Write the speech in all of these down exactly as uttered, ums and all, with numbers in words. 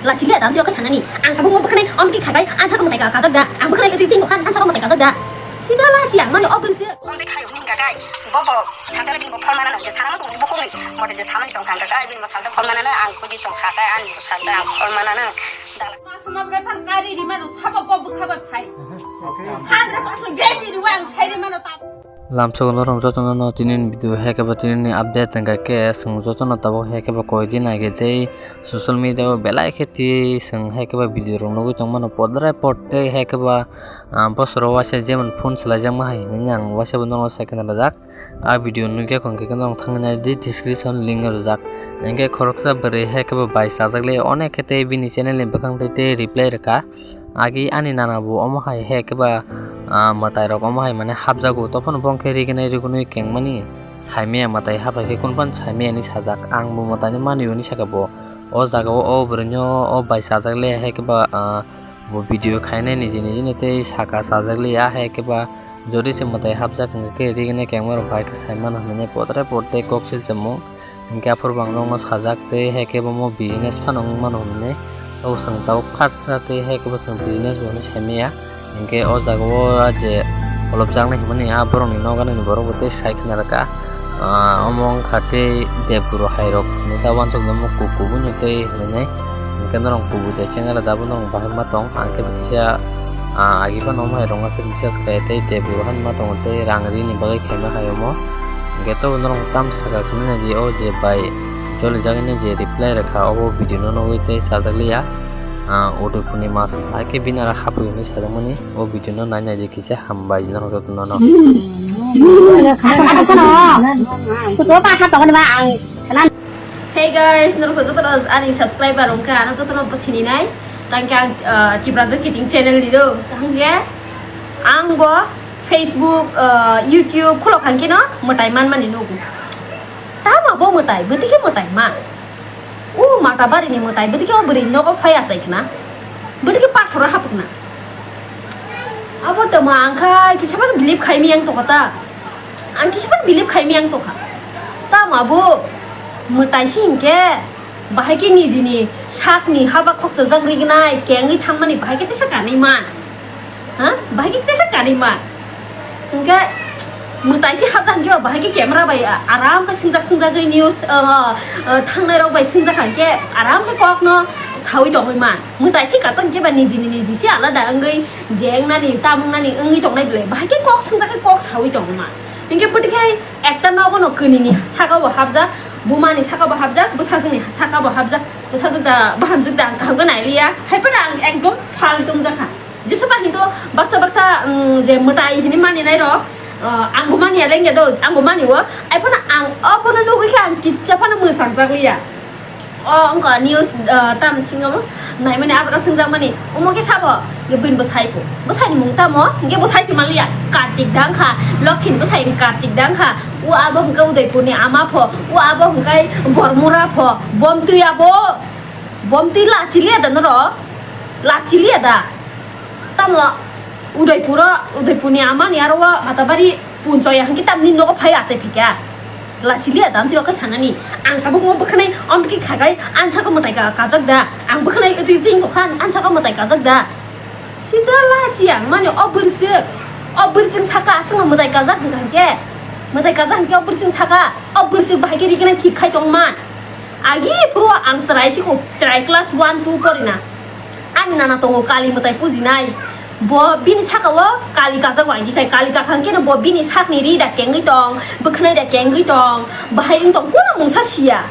Lasiliya da, ang twi khe sanani. Ang tabuk mo bwkhanai, om ki khakai, ang saka mwtai ka kajak da. Ang bwkhanai twi twi mokhan, ang saka mwtai kajak da. Sida la chi ang mani o bwrwi se. Om de khai hwn ka kai. Bo bo, sakala bini bo phol mana nang, je sana mo tong bo kong ni. Mo de je samani tong kha ka kai, bini mo salta phol mana na, ang kuji tong kha kai, ang salta ang phol mana na. Dala. Mas mas bai phan kari ri manu, sabo bo bwkha bai phai. Hadra paso gate ri wa ang sai ri manu ta. Lamsogo norok jotono no tini ni video hai khe ba tini ni update hwnkha khe chwng jotono tabuk hai khe ba koi din nai khe tei social media o belai khe twi chwng hai khe ba video rok nugwi tong mano podrai pod tei hai khe ba, ah, bosoro waisa jemon phone swlai jakma hai hinwi ang waisa bo norok sai khna rwjak. Ah video nugya khe hwnkhe norok thangwi nai di description link o rwjak. Hinkhe khoroksa bwrwi hai khe ba bai chajak le onek khe tei bini channel ni bwkhang twi tei reply rwkha. Agi ani nana bo omo hai hai khe ba, ah, mwtai rok omo hai mane hapjago, tophano bo khe rignai rigunwi kengmani saimaya mwtai haphai khe kunphano saimaya hinwi sajak. Ang bo mwtai no mani hwnwi sakha bo. O jaga o o bwrwi no o bai chajak le hai khe ba, ah, bo video khainai niji niji no tei saka chajak le ya hai khe ba jodi se mwtai hapjak hwnkhe rignai kengma rok hai khe saimano hinwi podre podre kok silchimung. Hinkhe aphuru bo ang nokno sajak tei hai khe bo mo business phano wng mano hinwi. O chwng tabuk khatsa tei hai khe bo chwng business bo hinwi saimaya. Hinkhe o jaga o je holopjaknai hinmani a borokni nok ganani borok bo tei sai khna rwkha. Ah, omo wngkha tei debguru hai rok hinwi ta uansukjak mo kuku buino tei hinwi. Hinkhe norok kubui tei chengela da bo norok bahai ma tong. Ang khe bo kisa, ah, agi phano omo hai rwngna se bisas khe tei debguru han ma tongo tei rang rini bagwi khaima hai omo. Hinkhe to norok tam saka khwlwina je o je bai jolijagwi je reply rwkha obo video no nugwi tei sajak liya. Ah, Udaipurni mas hai khe bini aro hapui hinwi sajakmani o video no nai nai je kisa hambai norok jotono no. Hey guys, norok jotono ani subscriber wngkha, ano jotono bo sininai. Tangkhe ang, ah, Tiprajwk Kiting channel ni do. Tangkhe ang bo Facebook, ah, YouTube khulok hangkhe no mwtai manmani nugo. Tama bo mwtai, bwtwi khe mwtai ma. O Matabari ni mwtai, bwtwi khe o bwrwi nogo phai achai khna. Bwtwi khe pathoro hapukna. Abo tamo ang kha kisa phano believe khai miyang tokha ta. Ang kisa phano believe khai miyang tokha. Tamo abo mwtai si hinkhe bahai khe nijini sakni haba khokchajak rignai kengwi thangmani bahai khe tesa kanwi man. Ha? Bahai khe tesa kanwi man. Hinkhe mwtai si hapjak hinkhe bahai khe camera bai aram khe singjak singjagwi news, uh, uh, thangnai rok bai singjak hinkhe aram khe kokno sawi tongwi man. Mwtai si kachang khe ba nijini niji si alada wngwi je wngnani, tam wngnani wngwi tongnai belai. Bahai khe kok swngjak khe kok sawi tongma. Hinkhe bwtwi khe ekta nogo no kwnini saka bo hapjak, buma ni saka bo hapjak, bwsajwk ni saka bo hapjak, bwsajwk da, bahamjwk da ang kaham khe nai liya. Hai phano ang ekdom phaltung jakha. Jesa ba hinto baksa baksa, um, je mwtai hinwi mani nai rok, uh, ang bo mani ya lengya do, ang bo mani o. Ai phano ang o bono nugwi khe ang kicha phano mwsang jak liya. O wngkha news, ah, tam singo mo naimani ah jaga swngjak mani, omo khe sabo, hwnkhe bini bwsai pho, bwsai ni mung tamo, hwnkhe bwsai se manliya, Kartik da wngkha, Lokhi ni bwsai Kartik da wngkha, o abo hwnkhe Udaipur ni ama pho, o abo hwnkhe Bormura pho, bomtwi abo, bomtwi lachiliya da norok, lachiliya da. Tamo Udaipuro, Udaipurni amani aro o Matabari punchoya hwnkhe tamni nogo phai achai phikha. Lachiliya da amtwi rok khe sanani. Ang tabuk mo bwkhanai amtwi khakai ansaka mwtai ka kajak da. Ang bwkhanai twi twi khan ansaka mwtai kajak da. Sida lachi ang mani o bwrwswk. O bwrwswk saka aswkno mwtai kajak hwnkha hwnkhe. Mwtai kajak hwnkhe o bwrwswk saka. O bwrwswk bahai khe rignai thik khai tongman. Agi phuru ang chwrai siko, chwrai class one two porina. Ani nana tongo kali mwtai pujinai. Bo bini saka o kali kajak wai dikhai, kali kakhang keno bo bini sakni ri da kengwi tong, bwkhnai da kengwi tong, bahai wng tong kono mungsa siya.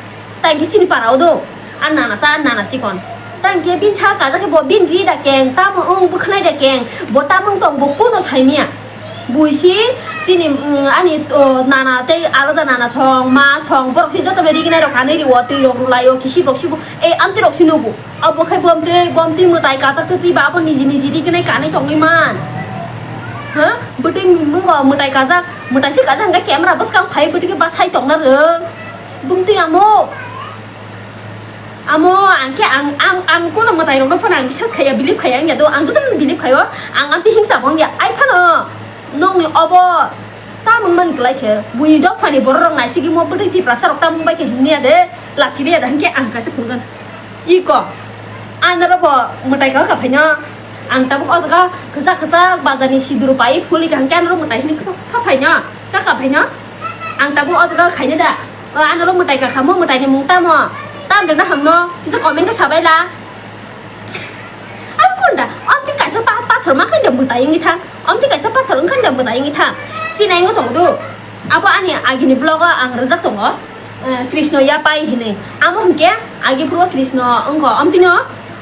Tangkhe chini para o do, a nana ta nana chikon. Tangkhe bini saka kajak khe bo bini ri da keng, tamo wng bwkhnai da keng, bo tamo wng tong bo kono saimiya. Buisi chini, mm, ani, o, nana tei alada nana song, ma song, borok se joto bai rignai rok kanwi rio, twi rok rwlai o, kisip rok sibo, ei amtwi rok se nugo. Abo khai bomtwi, bomtwi mwtai kajak twi twi ba abo niji niji rignai kanwi tongwi man. Ha? Bwtwi mungo mwtai kajak, mwtai se kajak hwnkhe camera bwskang phai bwtwi khe basai tongna rwng. Bumtwi amo. Amo ang khe ang, ang, ang kono mwtai rokno phano ang bisas khaiya, believe khaiya wngya do, ang jotono believe khaio, ang amtwi hingsa bo wngya, ai phano nokni obo tamung man kwlai khe, buini dophani borok rok naisigwi mo bwtwi Tiprasa rok tamung bai khe himya de, lachi de da hinkhe ang kaisa phunukgwn. Iko. Anoro bo mwtai ka kha phaino. Ang tabuk o jaga kwchak kwchak bazar ni sidur pai phuli kha hwnkhe anoro mwtai hini kha phaino. Ka kha phaino. Ang tabuk o jaga khaina da. O anoro mwtai ka kha mo mwtai ni mung tamo. Tam rwna hamno kisa comment khe sabai la. Ang kunda, amti kaisa pa pathor ma khaida mwtai wngwi thang. Amti kaisa pathor wngkha da mwtai wngwi thang. Chini wngwi tong du. Abo ani agini vlog o ang rwjak tongo. Eh, Krishna yapai hinwi. Amo hwnkhe agi phuru Krishna wngkho. Amtino,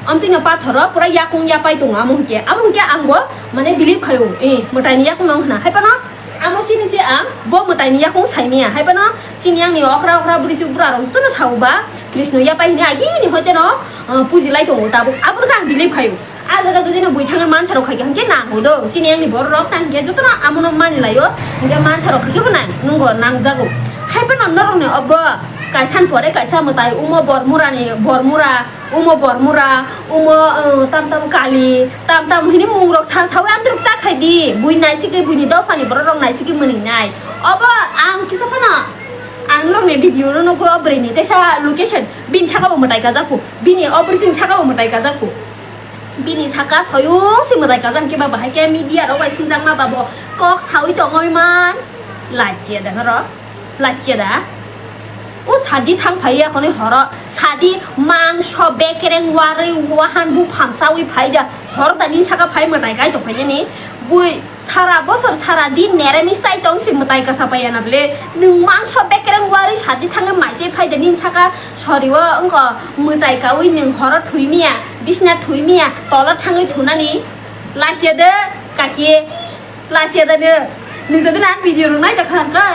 amtino pathoro pura yakung yapai tongo amo hwnkhe. Amo hwnkhe ang bo mane believe khaio. Eh, mwtai ni yakung nong hwna. Hai phano amo sini se ang bo mwtai ni yakung saimaya. Hai phano chini yang ni okra okra bwrwi si bura rok jotono sao ba Krishna yapai hinwi agini hoiteno, eh, puji lai tongo tabuk. Abo khe ang believe khaio. A jaga jodi no bui thangwi mansa rok khai khe hwnkhe nango do. Chini yang ni borok rok tang khe jotono amo no mani laio. Hwnkhe mansa rok khai khe bo nang, nungo nangjago. Hai phano norok ni obo kaisa ni pore kaisa mwtai umo bor mura ni bor mura. Umo bor mura, umo, uh, tam tam kali, tam tam hini mung rok sa sawi amtwrwk ta khai di. Bui naisik di, buini dopha ni borok rok naisik di mwnwi nai. Obo ang kisa phano ang norok ni video no nugo o bwrwi ni teisa location bini saka bo mwtai kajak ku. Bini o bwrwi saka bo mwtai kajak ku. Bini saka soyung si mwtai kajak hwnkhe ba bahai khe media rok bai swngjak ma ba bo kok sawi tongoi man. Lachia da norok. Lachia da. O sadi thang phai ya khoni horo. Sadi mangso bekereng warwi wahan bu phamsawi phai da. Hor da ni saka phai mwtai kai tong phai ni. Bui sara bosor sara din neramis tai tong si mwtai kasa pai ya na bole. Nwng mangso bekereng warwi sadi thangwi maise phai da ni saka sori o wngko mwtai kawi nwng horo thwi miya, bisna thwi miya, tolo thangwi thunani. Lachia de kaki. Lachia da nw. Nwng jodi na video rok nai ta kha hwnkhe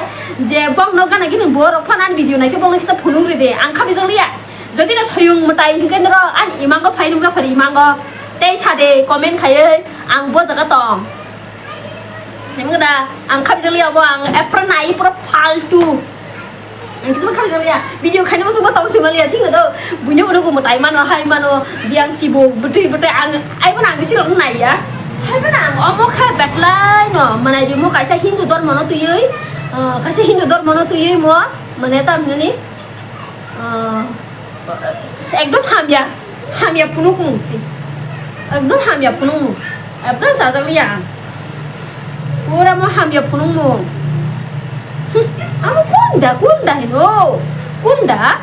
je bok no gana gini borok phano ani video nai khe bok no kisa phunuk ri de. Ang kha bijak liya. Jodi na soyung mwtai hwnkhe norok ani imango phai nukjak phari imango. Tei sa de comment khaiwi ang bo jaga tong. Nang da ang kha bijak liya bo ang epra nai pura faltu. Ang kisa kha jaliya, video khaina muchungma tong si maliya, thik na do. Buino buino ko mwtai mano, hai mano, biyang sibo, bwtwi bwtwi ang, ai mano ang bisi rok nai ya. Hai mano ang omo kha betlai no, manai di mo kaisa Hindu dormo no twiwi, ah, kaisa Hindu dormo no twiwi mo, mane tam nini, ah, ekdom hamya. Hamya phunukmung si. Ekdom hamya phunukmung. Ekdom chajak liya ang. Pura mo hamya phunukmung. Amo kunda, kunda hino. Kunda.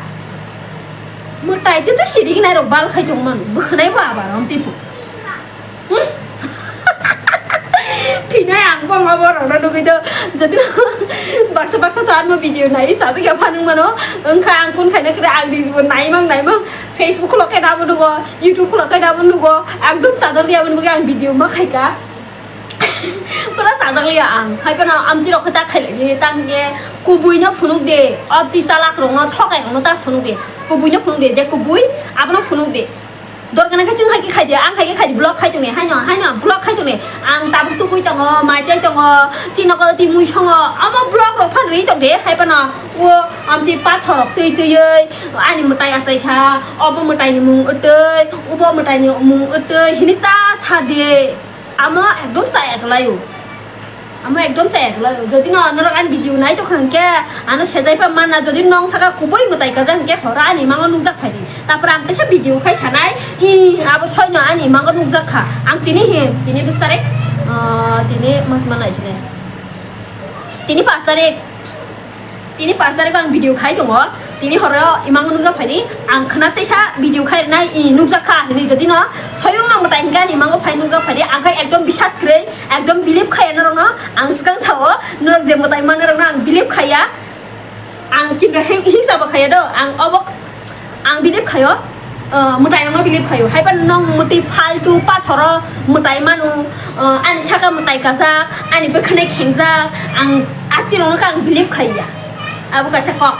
Mwtai te to siri gnai rok bal khai tong mano. Bwkhanai bo abar om tipo. Thinai ang bo ma borok no nugwi do. Jodi baksa baksa to ano video nai sa jagya phanung mano. Wngkha ang kun khaina kre ang di bo naimang naimang Facebook khulok khe nabo nugo, YouTube khulok khe nabo nugo. Ekdom chajak liya boni bagwi ang video ma khaika. Pura chajak liya ang. Hai phano amti rok khe ta khailai di tang khe kubui no phunuk de. Abti chalak rok no thokai rok no ta phunuk de. Kubui no phunuk de je kubui abono phunuk de. Dorkar nangkhe chwng hai khe khai di, ang hai khe khai di, vlog khai tongni, haino, haino, vlog khai tongni. Ang tabuk tugui tongo, mai chai tongo, chini nogo twi mui songo, omo vlog rok phan ri tong de, hai phano o amtwi pathor rok twi twiwi ani mwtai achai kha, obo mwtai ni mung wtwi, ubo mwtai ni mung wtwi, hini ta sa de. Amo ekdom chaya kwlaio. Amo ekdom chaya kwlaio. Jodi no norok ani video nai tongkha hwnkhe ano sejai pha manna. Jodi nong saka kubui mwtai kajak hwnkhe horo ani mango nukjak phaidi. Tapor ang teisa video khai sanai. I abo soino ani mango nukjak kha. Ang tini hi, tini bis tarik, ah, tini mas manai sini. Tini pas tarik. Tini pas tarik ang video khai tongo. Tini horo imang nukjak phaidi. Ang khna teisa video khai nai i nukjak kha hinui jodi no soyung no mwtai hwnkhe ani imango phai nukjak phaidi. Ang khai ekdom bisas kwrwi, ekdom believe khaiya norok no. Ang swkang sao norok je mwtai manna rok no ang believe khaiya. Ang kintu hing-, hingsa bo khaiya do. Ang obo Ang believe khaio, uh, mwtai rokno believe khaio. Haiba nong mwtwi faltu pathoro mwtai manu, uh, ani saka mwtai kajak, ani bwkhwnai khengjak, ang atwi rokno khe ang believe khaiya. Abo kaisa kok.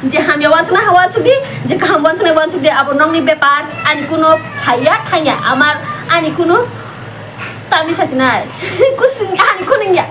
Je hamya wansuknai ha wansuk di, je kaham wansuknai wansuk di, abo nongni bepar, ani kuno phaiya thangya, amar ani kuno tamni sasinai. Kusing ani kuningya.